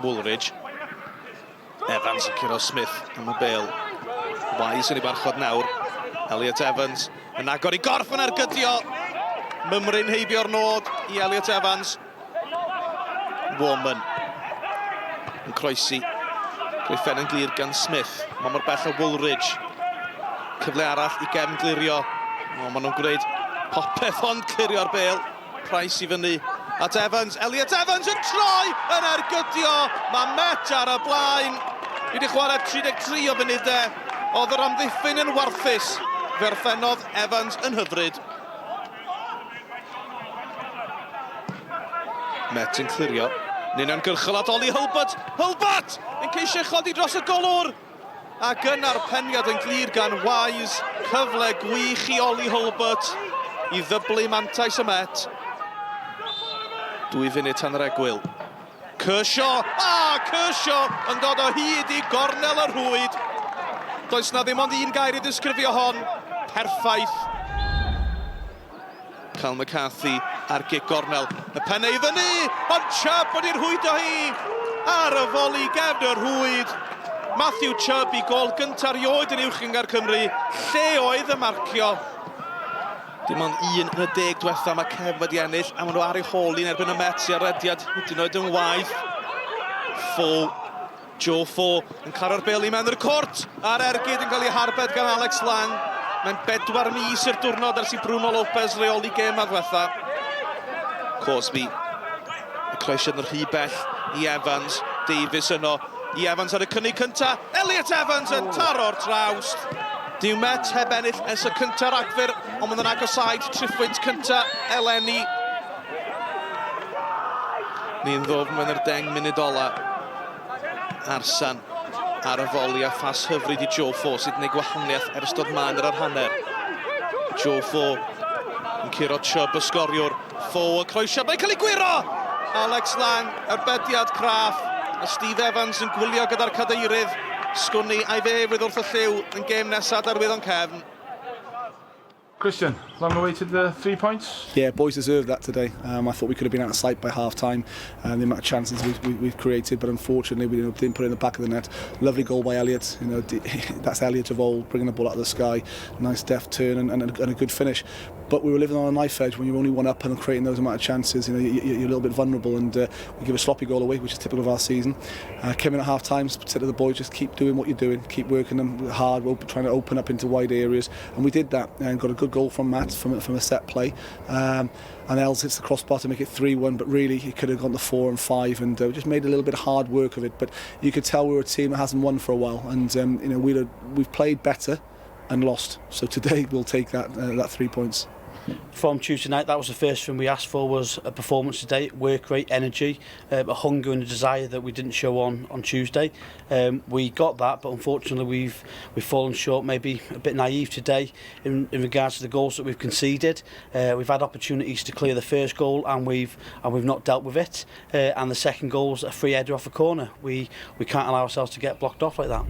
Woolridge. Evans yn curo Smith am y bêl. Wise yn ei barchod nawr. Elliot Evans yn agor i gorff yn ergydio. Mymryn heibio'r nod i Elliot Evans. Warman yn croesi. Griffen yn glir gan Smith. Mae mor bell o Woolridge. Cyfle arall i gefn glirio. O, maen nhw'n gwneud popeth ond clirio'r bêl. Price i fyny at Evans. Elliot Evans yn troi yn ergydio. Mae Met ar y blaen. Ni wedi chwarae 33 o funudau. Oedd yr amddiffyn yn warthus. Fe orffennodd Evans yn hyfryd. Met yn clirio. Yn uniongyrchol at Ollie Hulbert. Hulbert yn ceisio chodi dros y golwr. Ac yna'r peniad yn glir gan Wise. Cyfle gwych i Ollie Hulbert i ddyblu mantais y Met. 2 funud tan yr egwyl. Kershaw! A Kershaw yn dod o hyd i gornel y rhwyd. Does na ddim ond un gair i ddisgrifio hon. Perffaith. Cal McCarthy ar gic gornel. Y pennau i fyny, ond Chubb wedi rhwydo hi ar y foli gefn y rhwyd. Matthew Chubb i gol gyntaf rioed yn Uwch Gynghrair Cymru. Lle oedd y marcio? Dim ond un yn y deg diwetha mae Kev wedi ennill, a maen nhw ar ei hôl hi'n erbyn y Mets i arediad hyd yn oed yn waeth. Fo, Joe Fo yn caro'r bel i mewn i'r cwrt, a'r ergyd yn cael ei harbed gan Alex Lang. Mae'n bedwar mis i'r diwrnod ers i Bruno Lopez reoli gêm a ddiwetha. Cosby, y croesiad yn rhy bell i Evans, Davies yno, i Evans ar y cynnig cynta, Elliot Evans yn taro'r trawst. Dyw Met heb ennill ers y cynta Rhagfyr, ond maen nhw'n agosáu triphwynt cynta eleni. Ni'n ddwfn mewn yr 10 munud ola. Arsan ar y foli a phas hyfryd i Joe Fo sydd yn ei gwahaniaeth ers dod mlaen ar yr hanner. Joe Fo yn curo Chubb y sgoriwr. Fo y croesiad, mae'n cael ei gwyro! Alex Lang, arbediad craff, a Steve Evans yn gwylio gyda'r cadeirydd. Sgwn i, ai fe fydd wrth y llyw yn gêm nesaf Derwyddon Cefn. Christian, long awaited the three points? Yeah, boys deserved that today. I thought we could have been out of sight by half time. The amount of chances we've created, but unfortunately we didn't put it in the back of the net. Lovely goal by Elliot. That's Elliot of old, bringing the ball out of the sky. Nice deft turn and a good finish. But we were living on a knife edge when you're only one up and creating those amount of chances. You're a little bit vulnerable, and we give a sloppy goal away, which is typical of our season. Came in at half time, said to the boys, just keep doing what you're doing, keep working them hard, we're trying to open up into wide areas, and we did that and got a good goal from Matt from a set play. And Els hits the crossbar to make it 3-1, but really he could have gone to 4 and 5, and just made a little bit of hard work of it. But you could tell we were a team that hasn't won for a while, and we've played better and lost. So today we'll take that 3 points. From Tuesday night, that was the first thing we asked for, was a performance today, work rate, energy, a hunger and a desire that we didn't show on Tuesday. We got that, but unfortunately we've fallen short, maybe a bit naive today in regards to the goals that we've conceded. We've had opportunities to clear the first goal and we've not dealt with it. And the second goal's a free header off a corner. We can't allow ourselves to get blocked off like that.